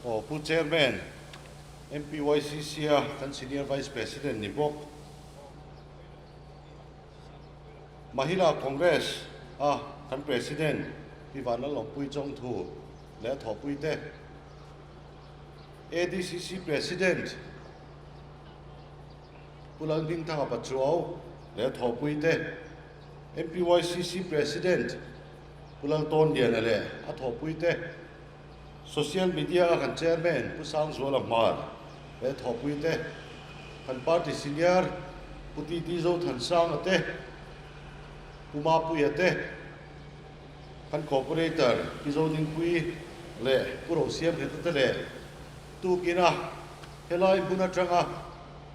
Aw Pu Chairman, MPYCC a kan Senior Vice President ni bawk. Mahila Congress a kan President Pi Vanlalawmpui Chawngthu leh a thawhpui te, ADCC President Pu Lalhmingthanga Pachuau leh a thawhpui te, MPYCC President Pu Laltawnliana leh a thawhpui te, Social Media a kan Chairman Pu Sangzuala Hmar leh thawhpui te, kan Party Senior Pu TT Zothansanga te, Pu Mapuia te, kan Cooperator Pi Zodingpuii leh Pu Rosiamheta te leh tukina helai hmun atanga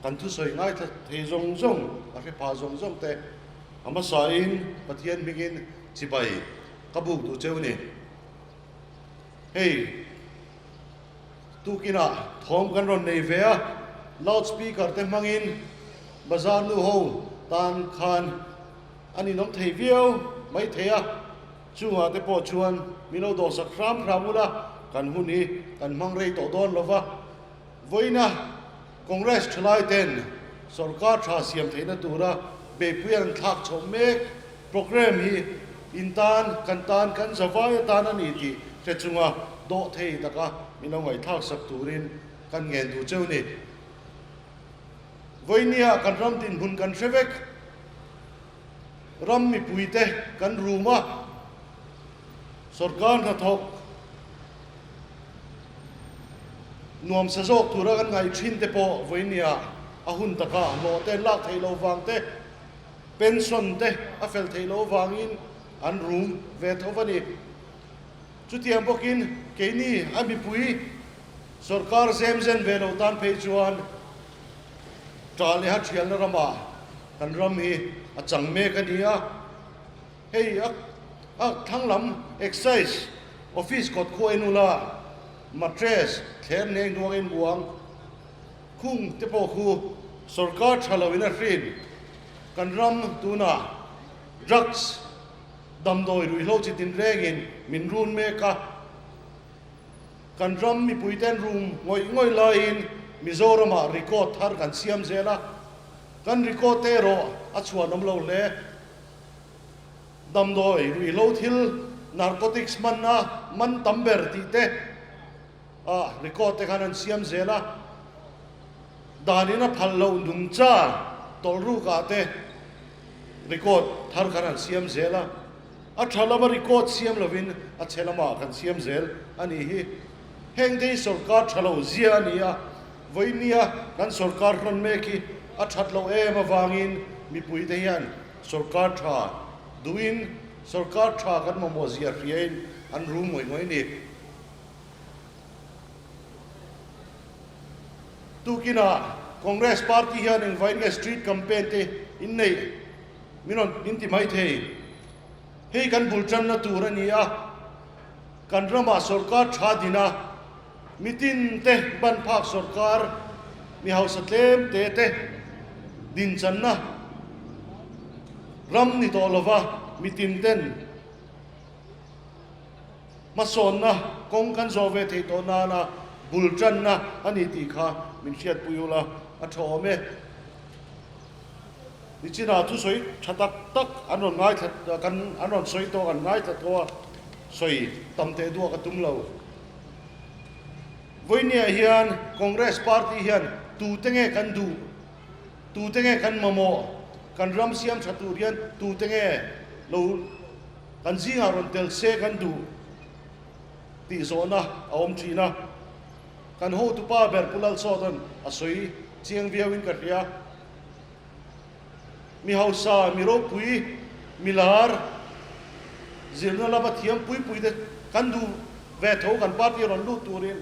kan thusawi ngaithla thei zawng zawng, a hre pha zawng zawng te a hmasain Pathian hmingin chibai ka buk duh cheu ni. Hei tukinah thawm kan rawn nei ve a, loud speaker te hmangin bazar nu ho tan khan a ninawm thei viau mai thei a, chungah te pawh chuan min lo dawhsak hram hram ula, kan hun hi kan hmang rei tawh dawn lo va. Vawiina Congress thalai ten sorkar tha siam theihna tura beihpui an thlak chhoh mek programme hi in tan, kan tan, kan zavai atan a ni tih hre chunga dawh thei taka min lo ngaihthlak sak turin kan ngen duh cheu ni. Vawinia kan ram dinhmun kan hre vek. Ram mipuite kan rum a, sorkar hnathawk nuamsa zawk tura kan ngaih thin te pawh vawinia a hun taka hlawh te an lak theih loh vang te, pension te a fel theih loh vangin an rum ve tho a ni. Chutiang bawkin keini a mipui sorkar zem zen ve lo tan phei chuan ṭah leh a ṭhialna ramah kan ram hi a chang mek a ni a. Hei a a thlang lam Excise Office kawt khuain ula mattress thler neng hnuangin muang khung te pawh khu sorkar tha loin a hrin kan ram tunah drugs damdawi ruihhlo chi tin rengin min run mek a, kan ram mipuiten rum ngawih ngawih laiin Mizoramah record thar kan siam zel a, kan record te erawh a chhuanawm lo hle. Damdawi ruihhlo thil narcotics hmanna man tam ber tih te ah record te khan an siam zel a, danin a phal loh nungcha tawlhrukah te record thar khan an siam zel a, a tha lama record siam lovin a chhe lamah kan siam zel a nih hi. Heng te hi sorkar tha lo zia a ni a, vawinia kan sorkar hrawn mek hi a that loh em avangin mipui te hian sorkar tha duhin sorkar tha kan mamawh zia hriain an rum ngawih ngawih a ni. Tukinah Congress party hian engvain nge street campaign te in neih min rawn min ti mai thei. Hei kan bul tanna tur a ni a, kan ramah sorkar tha din a, mitin te ban phak sorkar mi hausa tlem te te din channa ram ni tawh lova mitin ten Hmasawnna kawng kan zawh ve theih tawh nana bul tanna a ni tih kha min hriatpui ula a tha awm e. Nichinah thusawi tha tak tak an rawn ngaithla kan an rawn sawi tawh kan ngaithla tawh a, sawi tam teh duah ka tum lo. Vawinia hian Congress party hian tute nge kan duh, tute nge kan mamawh, kan ram siam tha tur hian tute nge lo Kan zingah rawn tel se kan duh tih zawhna a awm thin a, kan hotupa ber Pu Lalsawta'n a sawi chiang viauin ka hria. Mi hausa, mi ropui, mi lar, zirna lama thiam pui pui te kan duh ve tho kan party rawn lut turin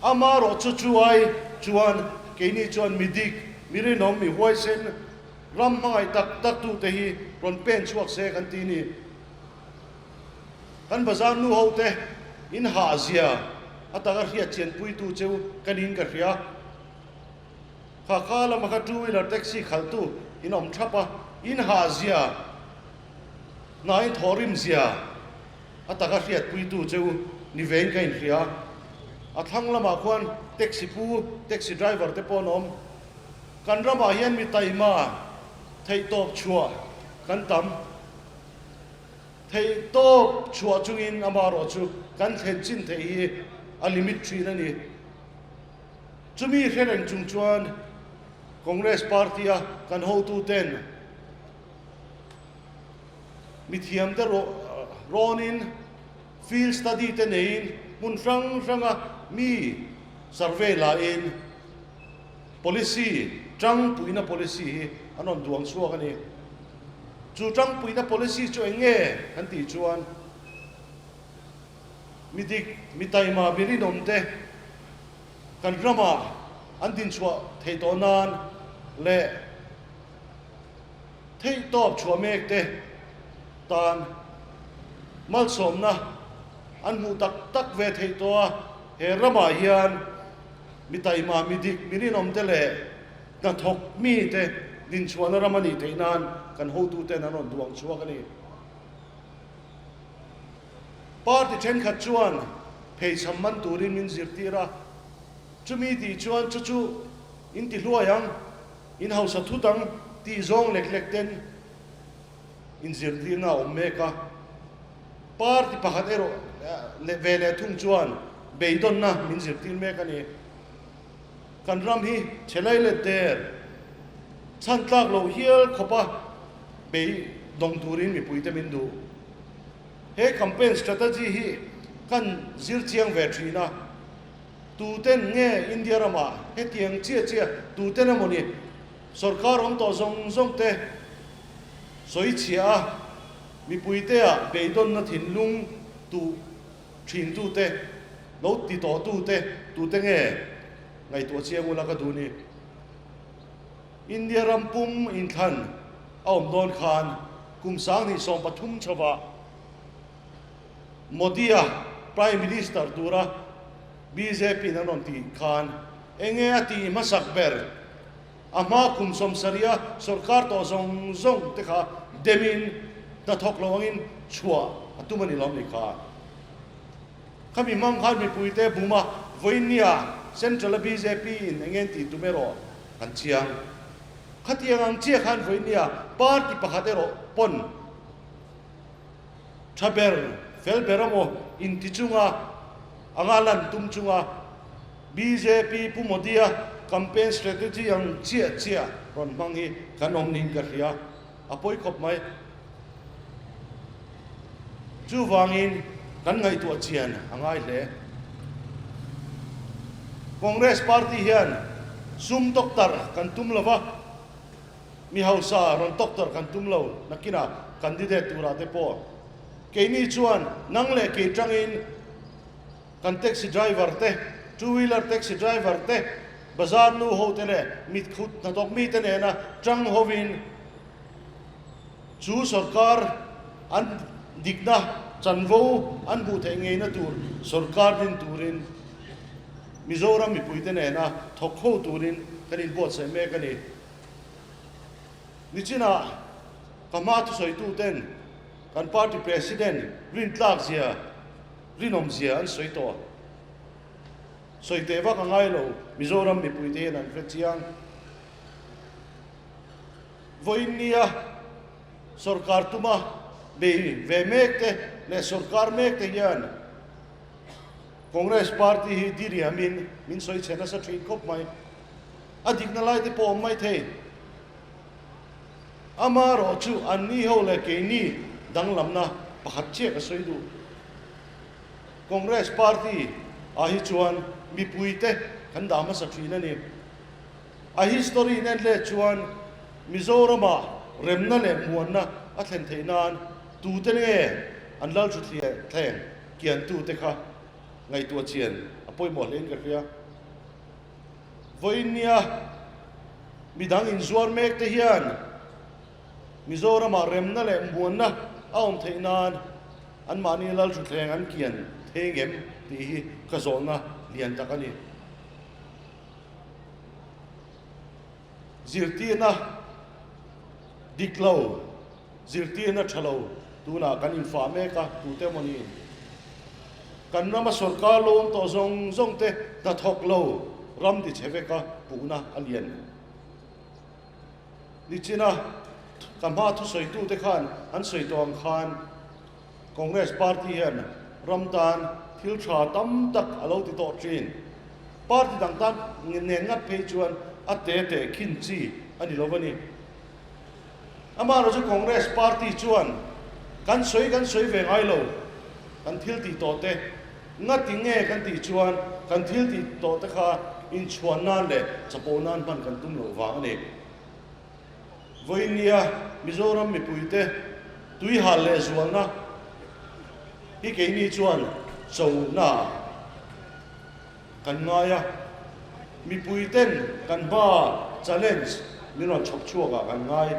amarawh chu chuai chuan keini chuan mi dik, mi rinawm, mi huaisen, Ram hmangaih tak tak tute hi rawn pen chhuak se kan ti ni. Kan bazar nu ho te in hah zia a taka hriat chian puitu cheu ka niin ka hria. Kha kha lama kha two wheeler taxi khalhtu in awm thap a, in hah zia hna in thawhrim zia a taka hriat puitu cheu ni vein ka inhria. A thlang lamah khuan taxi pu, taxi driver te pawh an awm. Kan ramah hian mi taima theihtawp chhuah kan tam. Theihtawp chhuah chungin amaherawh chu kan thlen chin theih hi a limit thin a ni. Chumi hre reng chung chuan Congress party a kan hotuten mithiamte rawnin field study te neiin hmun hrang hranga mi survey lahin policy tangpuina policy hi an rawn duang chhuak a ni. Chu tangpuina policy chu eng nge kan tih chuan mi dik, mi taima, mi rinawm te kan ramah an dinchhuah theih tawh nan leh Theihtawp chhuah mek te tan malsawmna an hmuh tak tak ve theih tawh a, he ramah hian mi taima, mi dik, mi rinawm te leh hnathawk mi te dinchhuahna ram a nih theih nan kan hotuten an rawn duang chhuak a ni. Party thenkhat chuan pheichham man turin min zirtir a, chumi tih chuan chu chu in ti hluai ang. In hausa thu dang tih zawng lek lek ten inzirtirna a awm mek a, party pakhat erawh leh ve leh thung chuan beidawnna min zirtir mek a ni. Kan ram hi chhe lai let der chhan tlak loh hial khawpa beidawng turin mipuite min duh. He campaign strategy hi kan zir chiang ve thin a. Tuten nge India ramah hetiang chiah chiah tuten emaw ni sorkar awm tawh zawng zawng te sawi chhia a, mipuitea beidawnna thinlung tuh thin tute, lo ti tawh tute, tute nge ngaihtuah chiang ula ka duh ni. India ram pum inthlan a awm dawn khan kum 2013 chhovah Modi-a Prime Minister tura BJP-in an rawn tih khan enge a tih hmasak ber? A hma kum sawmsarih a sorkar tawh zawng zawng te kha demin hnathawk lo angin chhuah a tum a ni lawm ni kha? Khami hmang khan mipuite buma vawinia Central-a BJP-in enge an tih tum erawh kan chiang. Khatiang ang chiah khan vawinia party pakhat erawh pawn Tha ber, fel ber amaw inti chunga anga lan tum chunga bjp Pu Modi-a campaign strategy ang chiah chiah rawn hmang hi kan awm niin ka hria, a pawi khawp mai. Chuvangin kan ngaihtuah chian a ngai hle. Congress party hian sum doctor kan tum lova. Mi hausa rawn doctor kan tum lo, nakinah candidate turah te pawh keini chuan nang leh kei tangin kan taxi driver te, two wheeler taxi driver te, bazar nu ho te leh mitkhut hnathawk mi te nena tang hovin chu sorkar an dikna chanvo an hmuh theih ngeina tur sorkar din turin Mizoram mipuite nena thawk ho turin kan inbuatsaih mek a ni. Nichinah ka hma thusawituten kan party president rintlak zia, rinawm zia an sawi tawh. Sawi teh vak a ngai lo, Mizoram mipuite hian an hre chiang. Vawiin nia sorkar tuma bei ve mek te leh sorkar mek te hian Congress party hi diriamin min sawi chhe nasa thin khawp mai. A dikna lai te pawh awm mai thei. Amaherawh chu anni ho leh keini danglamna pakhat chiah ka sawi duh. Congress party ah hi chuan mipuite kan dah hmasa thin a ni. A history in en let chuan Mizoramah remna leh muanna a thlen theih nan tute nge an lal thutthleng kiantute kha ngaihtuah chian a pawimawh hlein ka hria. Vawiin-nia midang inzuar mek te hian Mizoramah remna leh muanna a awm theih nan anmahni lalthutthleng an kian thei ngem tih hi ka zawhna lian tak a ni. Zirtirna dik lo, zirtirna tha lo tunah kan infah mek a, tute emaw niin. Kan rama sorkar lo awm tawh zawng zawng te hnathawk lo ram ti chhe veka puhna a lian. Nichina ka hma thusawitute khan an sawi tawh ang khan Congress party hian ram tan thil tha tam tak a lo ti tawh thin. Party dang tan nen ngat phei chuan a te teh khin chi a ni lo a ni. Amaherawhchu Congress party chuan kan sawi kan sawi ve ngai lo, kan thil tih tawh te ngati nge kan tih chuan kan thil tih tawh te kha inchhuan nan leh chapo nan hman kan tum loh vang a ni. Vawinia Mizoram mipuite tuihal leh zualna hi keini chuan chona kan ngai a, mipuiten kan hma challenge min rawn chhawp chhuak ah kan ngai.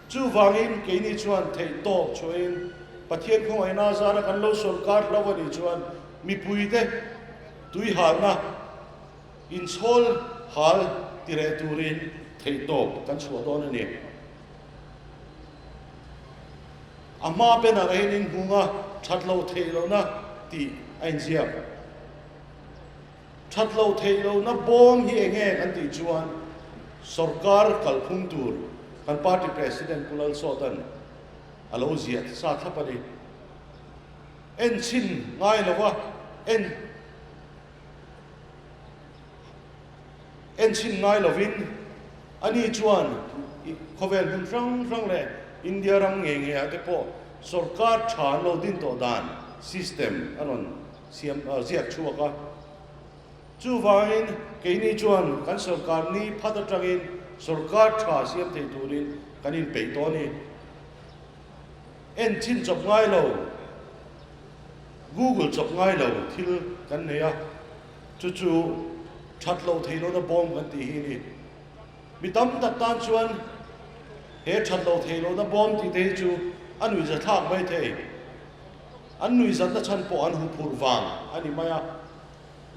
Chuvangin keini chuan theih tawp chhuahin Pathian khawngaihna zara kan lo sawrkar hlo a nih chuan mipuite tuihalna inchhawl hal ti reh turin theih tawp kan chhuah dawn a ni. A hma banner ah hian inhmung a that loh theih lohna tih a inziak. That loh theih lohna bawm hi eng nge kan tih chuan sorkar kalphung tur kan party president Pu Lalsawta'n a lo ziah sa thlap a ni. Enchhin ngai lova en. Enchhin ngai lovin ani chuan khawvel hmun hrang hrang leh India ram ngei ngei ah te pawh sorkar tha an lo din tawh dan system a rawn siam ziak chhuak a. Chuvangin keini chuan kan sorkar ni phat atangin sorkar tha siam thei turin kan inpeih tawh a ni. Enchhin chawp ngai lo, Google chawp ngai lo thil kan nei a. Chu chu that loh theih lohna bawm kan tih hi a ni. Mi tam tak tan chuan he that loh theih lohna bawm tih te hi chu a nuihzathlak mai thei. An nuihzatna chhan pawh an huphurh vang a ni mai a.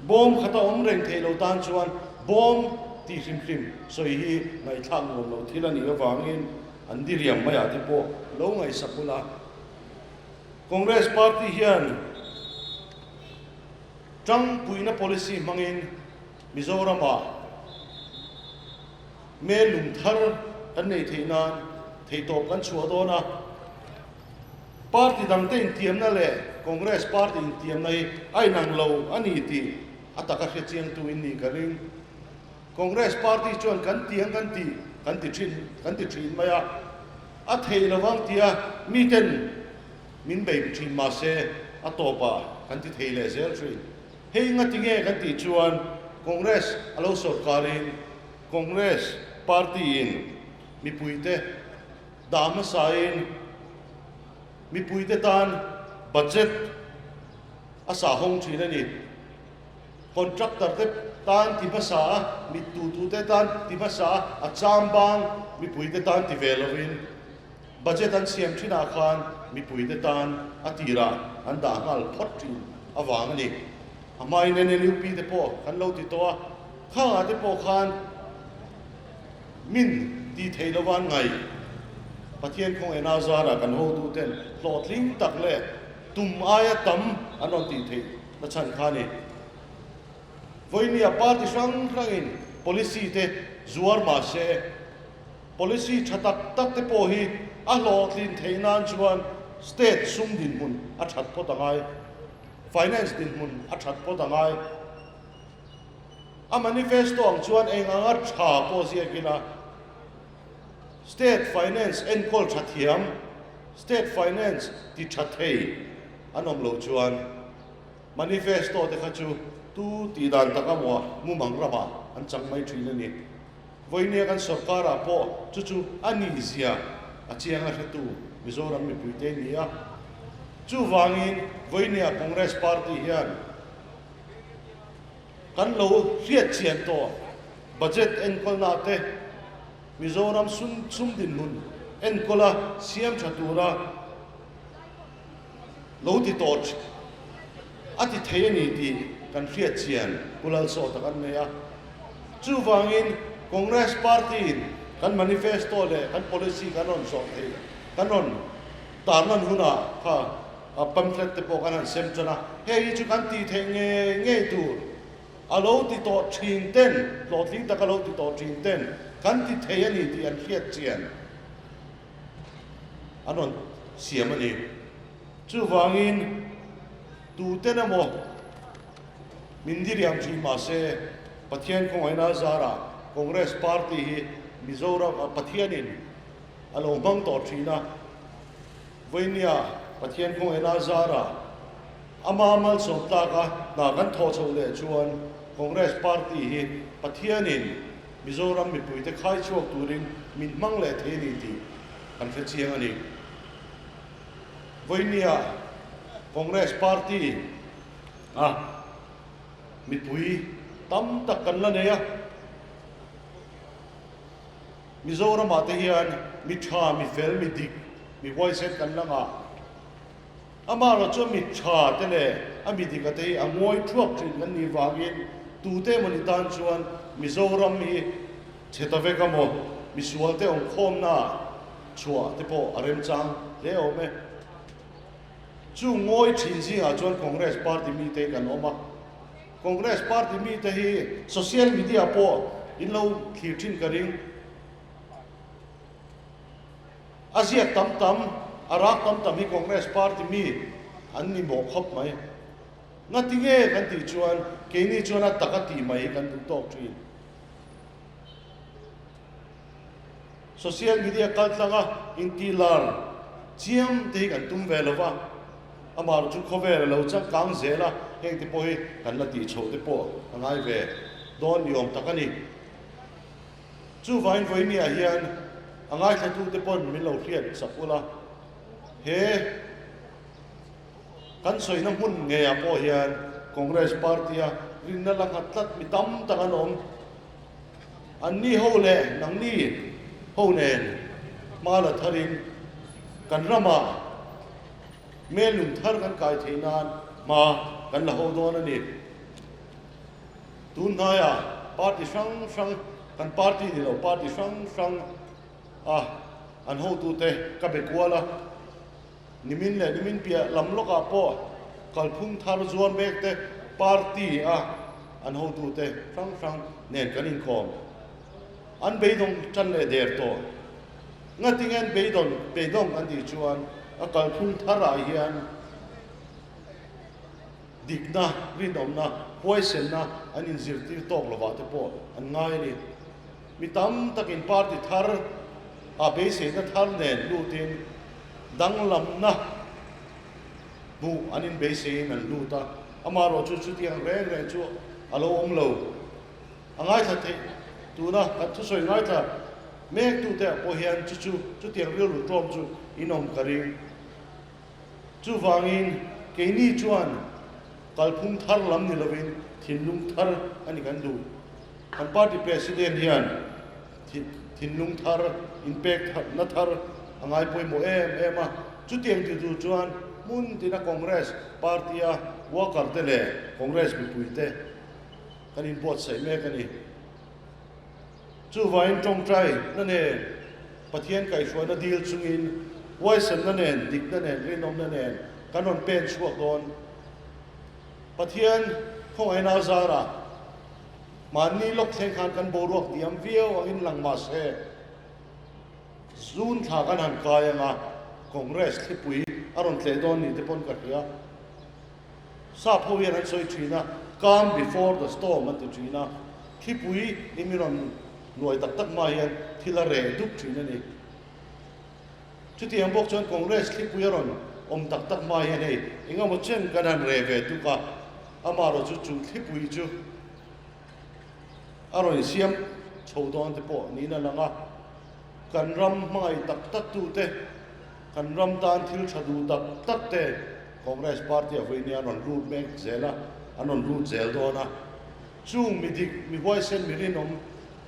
Bawm khata awm reng theih lo tan chuan bawm tih hrim hrim sawi hi ngaihthlak nuam lo thil a nih avangin an diriam maiah te pawh lo ngaihsak ula. Congress party hian Tangpuina policy hmangin Mizoramah mel lung thar kan nei theih nan theihtawp kan chhuah dawn a. Party dangte intiamna leh Congress party intiamna hi a inang lo a ni tih a taka hre chiangtu in nih ka ring. Congress party chuan kan tiang kan ti kan ti thin kan ti thin mai a, a thei lovang tia miten Min bei thin mahse a tawpah kan ti thei leh zel thin. Hei ngati nge kan tih chuan Congress a lo sawrkarin Congress party in mipuite dah hmasain mipuite tan budget a sah hawng thin a ni. Contractor te tan ti hmasa a, mittutute tan ti hmasa a, a chambang mipuite tan ti ve lovin Budget an siam thinah khan mipuite tan a tirah an dah nghal phawt thin avang a ni. A hmain NLUP te pawh kan lo ti tawh a, khangah te pawh khan min ti thei lova an ngaih. Pathian khawngaihna zarah kan hotuten hlawhtling tak leh tum aia tam an rawn tih theih na chhan kha a ni. Vawinia party hrang hrangin policy te zuar mah se, Policy tha tak tak te pawh hi a hlawhtlin theih nan chuan state sum dinhmun a that phawt a ngai, finance dinhmun a that phawt a ngai. A manifesto ang chuan eng anga tha pawh ziak ila state finance enkawl tha thiam, state finance ti tha thei an awm loh chuan manifesto te kha chu tu tih dan tak amaw mumang ramah an chang mai thin a ni. Vawinia kan sorkarah pawh chu chu a nihzia a chiang a hretu Mizoram mipuite ni a. Chuvangin Vawinia Congress Party hian kan lo hriat chian tawh budget enkawlna te Mizoram sum dinhmun enkawla siam tha tura lo ti tawh a ti thei a ni tih kan hriat chian Pu Lalsawta kan nei a. Chuvangin Congress party-in kan manifesto leh kan policy kan rawn zawh theih, kan rawn tarlan hunah kha. pamphlet te pawh kan han sem tan a, hei hi chu kan tih theih ngei ngei tur a lo ti tawh thin ten, hlawhtling taka lo ti tawh thin ten kan ti thei a ni tih an hriat chian an rawn siam a ni. Chuvangin tuten emaw min diriam thin mahse Pathian khawngaihna zarah Congress Party hi Mizoram Pathianin a lo hmang tawh thin a, Vawinia Pathian khawngaihna zarah ama malsawm tlaka hna kan thawh chhoh leh chuan Congress Party hi Pathianin Mizoram mipuite khai chhuak turin min hmang leh thei a ni tih kan hre chiang a ni. Vawinia Congress Party a mipui tam tak kan la nei a. Mizoramah te hian mi tha, mi fel, mi dik, mi huaisen kan la ngah. Amaherawh chuan mi tha te leh a mi dika te hi a ngawi thuak thin kan nih vangin tute emaw ni tan chuan Mizoram hi chhe ta vek a maw, misual te awmkhawmna chhuah te pawh a remchang hle awm e. Chu ngawi thin zingah chuan Congress party mite hi kan awm a. Congress party mite hi social media pawh in lo thlir thin ka ring. A ziak tam tam, a rak tam tam hi Congress party mi an ni mawh khawp mai. Ngati nge kan tih chuan keini chuan a tak a tih mai hi kan duh tawk thin. Social media kal tlanga intih lar chiam te hi kan tum ve lo va, amah chu khawvel a lo changkang zel a, heng te pawh hi kan la tih chhoh te pawh a ngai ve dawn ni awm tak a ni. Chuvangin vawinia hian a ngaithlatute te pawn min lo hriat sak ula, he kan sawina hmun ngeiah pawh hian Congress party-a rinna la nghat tlat mi tam tak an awm. Anni ho leh nangni ho nen hma la tharin kan ramah melung thar kan kai theih nan hma kan la ho dawn a ni. Tun hnaiah party hrang hrang, kan party ni lo party hrang hrang a an hotute ka be kual a. Nimin leh nimin piah lam lawkah pawh kalphung thar zuar mek te party a an hotute hrang hrang nen kan inkawm. An beidawng tan leh der tawh. Ngatinge an beidawn beidawng an tih chuan a kalphung tharah hian dikna, rinawmna, huaisenna an inzirtir tawk lovah te pawh an ngai a ni. Mi tam takin party thar ah beiseina thar nen lutin danglamna hmuh an inbeiseiin an lut a, amaherawh chu chutiang reng reng chu a lo awm lo. A ngaithla theih tuna kan thusawi ngaithla mek tute ah pawh hian chu chu chutiang rilru tlawm chu in awm ka ring. Chuvangin keini chuan kalphung thar lam ni lovin thinlung thar a ni kan duh. Kan party president hian thinlung thar, inpek na thar a ngai pawimawh em em a. Chutiang ti tur chuan hmun tina Congress party a worker te leh Congress mipui te kan inbuatsaih mek a ni. Chuvangin tawngtai na nen, Pathian kaihhruaina dil chungin, huaisenna nen, dikna nen, rinawmna nen kan rawn pen chhuak dawn. Pathian khawngaihna zarah mahni lawk thleng khan kan boruak diam viau angin lang mah se, zun thla kan han kai anga Congress thlipui a rawn tleh dawn ni te pawn ka hria. Sap ho hian an sawi thin a, calm before the storm an ti thin a, thlipui in min rawn nuai tak tak hma hian thil a reh dup thin a ni. Chutiang bawk chuan Congress thlipui a rawn awm tak tak hma hian hei engemaw chen kan han reh ve tuk a, amaherawh chu chu thlipui chu a rawn insiam chho dawn te pawh niin a lang a, kan ram hmangaih tak tak tute, kan ram tan thil tha duh tak tak te Congress party a vawinia an rawn lut mek zel a, an rawn lut zel dawn a. Chung mi dik, mi huaisen, mi rinawm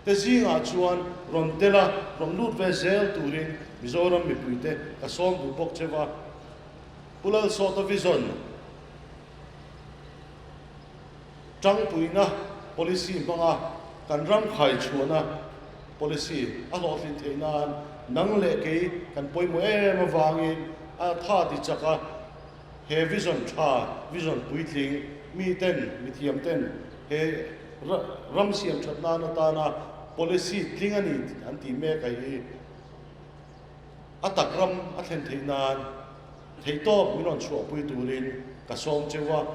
te zingah chuan rawn tel a, rawn lut ve zel turin Mizoram mipuite ka sawm duh bawk cheu a. Pu Lalsawta Vision tangpuina policy hmanga kan ram khaichhuahna policy a hlawhtlin theih nan nang leh kei kan pawimawh em avangin a tha ti chak a. He vision tha, vision puitling, mi ten, mithiam ten he ram siam that nan atana policy tling a ni an tih mek a hi a tak ram a thlen theih nan theihtawp min rawn chhuahpui turin ka sawm cheu a.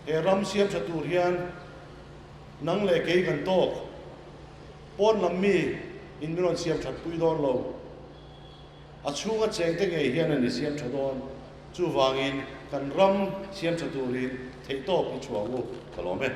He ram siam tha tur hian nang leh kei kan tawk pawn lam mi in min rawn siam that pui dawn lo. A chhunga chengte ngei hian an i siam tha dawn. Chuvangin kan ram siam tha turin theihtawp i chhuah u ka lawm e.